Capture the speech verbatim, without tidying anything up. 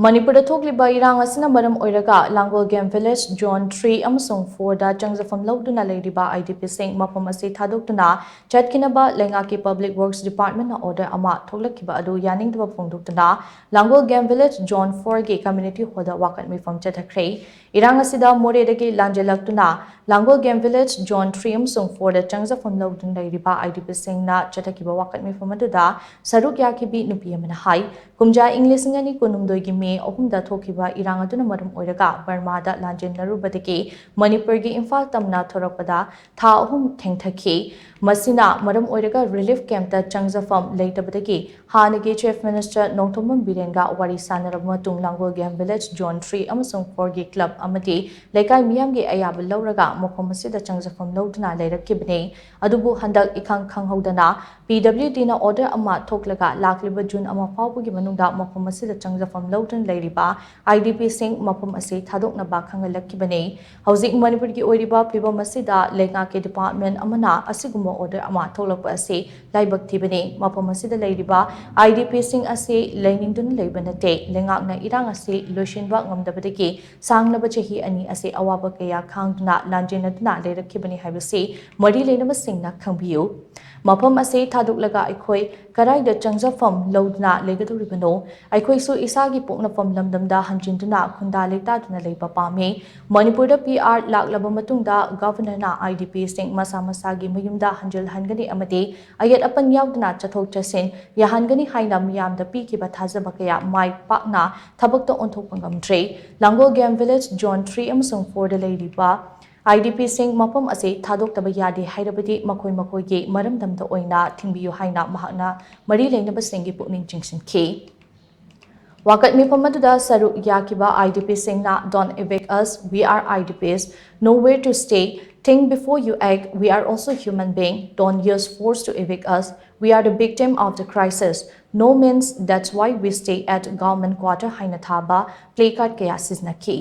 ꯃꯅꯤꯄꯨꯔꯗ ꯊꯣꯛꯂꯤꯕ ꯏꯔꯥꯡ ꯑꯁꯤꯅ ꯃꯔꯝ ꯑꯣꯏꯔꯒ ꯂꯥꯡꯒꯣꯜ Game Village Zone three ꯑꯃꯁꯨꯡ four ꯗ ꯆꯪꯖꯐꯝ ꯂꯧꯗꯨꯅ ꯂꯩꯔꯤꯕ IDPꯁꯤꯡ ꯃꯐꯝ ꯑꯁꯤ ꯊꯥꯗꯣꯛꯇꯨꯅ ꯆꯠꯈꯤꯅꯕ ꯂꯩꯉꯥꯛꯀꯤ Public Works Departmentꯅ order ꯑꯃ ꯊꯣꯛꯂꯛꯈꯤꯕ ꯑꯗꯨ ꯌꯥꯅꯤꯡꯗꯕ ꯐꯣꯡꯗꯣꯛꯇꯨꯅ ꯂꯥꯡꯒꯣꯜ Game Village Zone fourꯒꯤ community hallꯗ ꯋꯥꯀꯠ ꯃꯤꯐꯝ ꯆꯠꯊꯈ꯭ꯔꯦ꯫ ꯏꯔꯥꯡ ꯑꯁꯤꯗ ꯃꯣꯔꯦꯗꯒꯤ ꯂꯥꯟꯖꯦꯜꯂꯛꯇꯨꯅ ꯂꯥꯡꯒꯣꯜ Game Village Zone three ꯑꯃꯁꯨꯡ fourꯗ ꯆꯪꯖꯐꯝ ꯂꯧꯗꯨꯅ ꯂꯩꯔꯤꯕ IDPꯁꯤꯡꯅ ꯆꯠꯊꯈꯤꯕ ꯋꯥꯀꯠ ꯃꯤꯐꯝ ꯑꯗꯨꯗ ꯁꯔꯨꯛ ꯌꯥꯈꯤꯕꯤ ꯅꯨꯄꯤ ꯑꯃꯅ ꯍꯥꯏ, ꯀꯨꯝꯖꯥ ꯏꯪ ꯂꯤꯁꯤꯡ ꯑꯅꯤ ꯀꯨꯟꯍꯨꯝꯗꯣꯏꯒꯤ ꯃꯦ ꯑꯍꯨꯝꯗ ꯊꯣꯛꯈꯤꯕ ꯏꯔꯥꯡ ꯑꯗꯨꯅ ꯃꯔꯝ ꯑꯣꯏꯔꯒ ꯕꯔꯃꯥꯗ ꯂꯥꯟꯖꯦꯟꯅꯔꯨꯕꯗꯒꯤ ꯃꯅꯤꯄꯨꯔꯒꯤ ꯏꯝꯐꯥꯜ ꯇꯝꯅ ꯊꯣꯔꯛꯄꯗ ꯊꯥ ꯑꯍꯨꯝ ꯊꯦꯡꯊꯈꯤ꯫ ꯃꯁꯤꯅ ꯃꯔꯝ ꯑꯣꯏꯔꯒ relief campꯇ ꯆꯪꯖꯐꯝ ꯂꯩꯇꯕꯗꯒꯤ ꯍꯥꯟꯅꯒꯤ Chief Minister ꯅꯣꯡꯊꯣꯝꯕꯝ ꯕꯤꯔꯦꯟꯒ ꯋꯥꯔꯤ ꯁꯥꯟꯅꯔꯕ ꯃꯇꯨꯡ ꯂꯥꯡꯒꯣꯜ Game Village Zone three ꯑꯃꯁꯨꯡ fourꯒꯤ club ꯑꯃꯗꯤ ꯂꯩꯀꯥꯏ ꯃꯤꯌꯥꯝꯒꯤ ꯑꯌꯥꯕ ꯂꯧꯔꯒ ꯃꯐꯝ ꯑꯁꯤꯗ ꯆꯪꯖꯐꯝ ꯂꯧꯗꯨꯅ ꯂꯩꯔꯛꯈꯤꯕꯅꯤ꯫ ꯑꯗꯨꯕꯨ ꯍꯟꯗꯛ ꯏꯈꯪ ꯈꯪꯍꯧꯗꯅ PWDꯅ order ꯑꯃ ꯊꯣꯛꯂꯒ ꯂꯥꯛꯂꯤꯕ ꯖꯨꯟ ꯑꯃ ꯐꯥꯎꯕꯒꯤ ꯃꯅꯨꯡꯗ ꯃꯐꯝ ꯑꯁꯤꯗ ꯆꯪꯖꯐꯝ ꯂꯧꯗꯨꯅ ꯂꯩꯔꯤꯕ IDPꯁꯤꯡ ꯃꯐꯝ ꯑꯁꯤ ꯊꯥꯗꯣꯛꯅꯕ ꯈꯪꯍꯜꯂꯛꯈꯤꯕꯅꯤ꯫ ꯍꯧꯖꯤꯛ ꯃꯅꯤꯄꯨꯔꯒꯤ ꯑꯣꯏꯔꯤꯕ ꯐꯤꯕꯝ ꯑꯁꯤꯗ ꯂꯩꯉꯥꯛꯀꯤ department ꯑꯃꯅ ꯑꯁꯤꯒꯨꯝꯕ order ꯑꯃ ꯊꯣꯛꯂꯛꯄ ꯑꯁꯤ ꯂꯥꯏꯕꯛ ꯊꯤꯕꯅꯤ꯫ ꯃꯐꯝ ꯑꯁꯤꯗ ꯂꯩꯔꯤꯕ IDPꯁꯤꯡ ꯑꯁꯤ ꯂꯩꯅꯤꯡꯗꯨꯅ ꯂꯩꯕ ꯅꯠꯇꯦ꯫ ꯂꯩꯉꯥꯛꯅ ꯏꯔꯥꯡ ꯑꯁꯤ ꯂꯣꯏꯁꯤꯟꯕ ꯉꯝꯗꯕꯗꯒꯤ ꯁꯥꯡꯂꯕ ꯆꯍꯤ ꯑꯅꯤ ꯑꯁꯤ ꯑꯋꯥꯕ ꯀꯌꯥ ꯈꯥꯡꯗꯨꯅ ꯂꯥꯟꯖꯦꯟꯅꯗꯨꯅ ꯂꯩꯔꯛꯈꯤꯕꯅꯤ ꯍꯥꯏꯕꯁꯤ ꯃꯔꯤ ꯂꯩꯅꯕꯁꯤꯡꯅ ꯈꯪꯕꯤꯌꯨ꯫ ꯃꯐꯝ ꯑꯁꯤ ꯊꯥꯗꯣꯛꯂꯒ ꯑꯩꯈꯣꯏ ꯀꯗꯥꯏꯗ ꯆꯪꯖꯐꯝ ꯂꯧꯗꯨꯅ ꯂꯩꯒꯗꯧꯔꯤꯕꯅꯣ? ꯑꯩꯈꯣꯏꯁꯨ ꯏꯁꯥꯒꯤ ꯄꯣꯛꯅꯐꯝ ꯂꯝꯗꯝꯗ ꯍꯟꯖꯤꯟꯗꯨꯅ ꯈꯨꯟꯗꯥ ꯂꯩꯇꯥꯗꯨꯅ ꯂꯩꯕ ꯄꯥꯝꯃꯤ꯫ ꯃꯅꯤꯄꯨꯔꯗ PR ꯂꯥꯛꯂꯕ ꯃꯇꯨꯡꯗ Governorꯅ IDPꯁꯤꯡ ꯃꯁꯥ ꯃꯁꯥꯒꯤ ꯃꯌꯨꯝꯗ ꯍꯟꯖꯤꯜꯍꯟꯒꯅꯤ ꯑꯃꯗꯤ ꯑꯌꯦꯠ ꯑꯄꯟ ꯌꯥꯎꯗꯅ ꯆꯠꯊꯣꯛ ꯆꯠꯁꯤꯟ ꯌꯥꯍꯟꯒꯅꯤ ꯍꯥꯏꯅ ꯃꯤꯌꯥꯝꯗ ꯄꯤꯈꯤꯕ ꯊꯥꯖꯕ ꯀꯌꯥ ꯃꯥꯏ ꯄꯥꯛꯅ ꯊꯕꯛꯇ ꯑꯣꯟꯊꯣꯛꯄ ꯉꯝꯗ꯭ꯔꯦ꯫ ꯂꯥꯡꯒꯣꯜ Game Village Zone three ꯑꯃꯁꯨꯡ fourꯗ ꯂꯩꯔꯤꯕ IDPꯁꯤꯡ ꯃꯐꯝ ꯑꯁꯤ ꯊꯥꯗꯣꯛꯇꯕ ꯌꯥꯗꯦ ꯍꯥꯏꯔꯕꯗꯤ ꯃꯈꯣꯏ ꯃꯈꯣꯏꯒꯤ ꯃꯔꯝꯗꯝꯗ ꯑꯣꯏꯅ ꯊꯤꯡꯕꯤꯌꯨ ꯍꯥꯏꯅ ꯃꯍꯥꯛꯅ ꯃꯔꯤ ꯂꯩꯅꯕꯁꯤꯡꯒꯤ ꯄꯨꯛꯅꯤꯡ ꯆꯤꯡꯁꯤꯟꯈꯤ꯫ ꯋꯥꯀꯠ ꯃꯤꯐꯝ ꯑꯗꯨꯗ ꯁꯔꯨꯛ ꯌꯥꯈꯤꯕ IDPꯁꯤꯡꯅ, "Don't evict us, we are IDPs, nowhere to stay, think before you act, we are also human being, don't use force to evict us, we are the victim of the crisis, no means that's why we stay at government quarter" ꯍꯥꯏꯅ ꯊꯥꯕ placard ꯀꯌꯥ ꯁꯤꯖꯤꯟꯅꯈꯤ꯫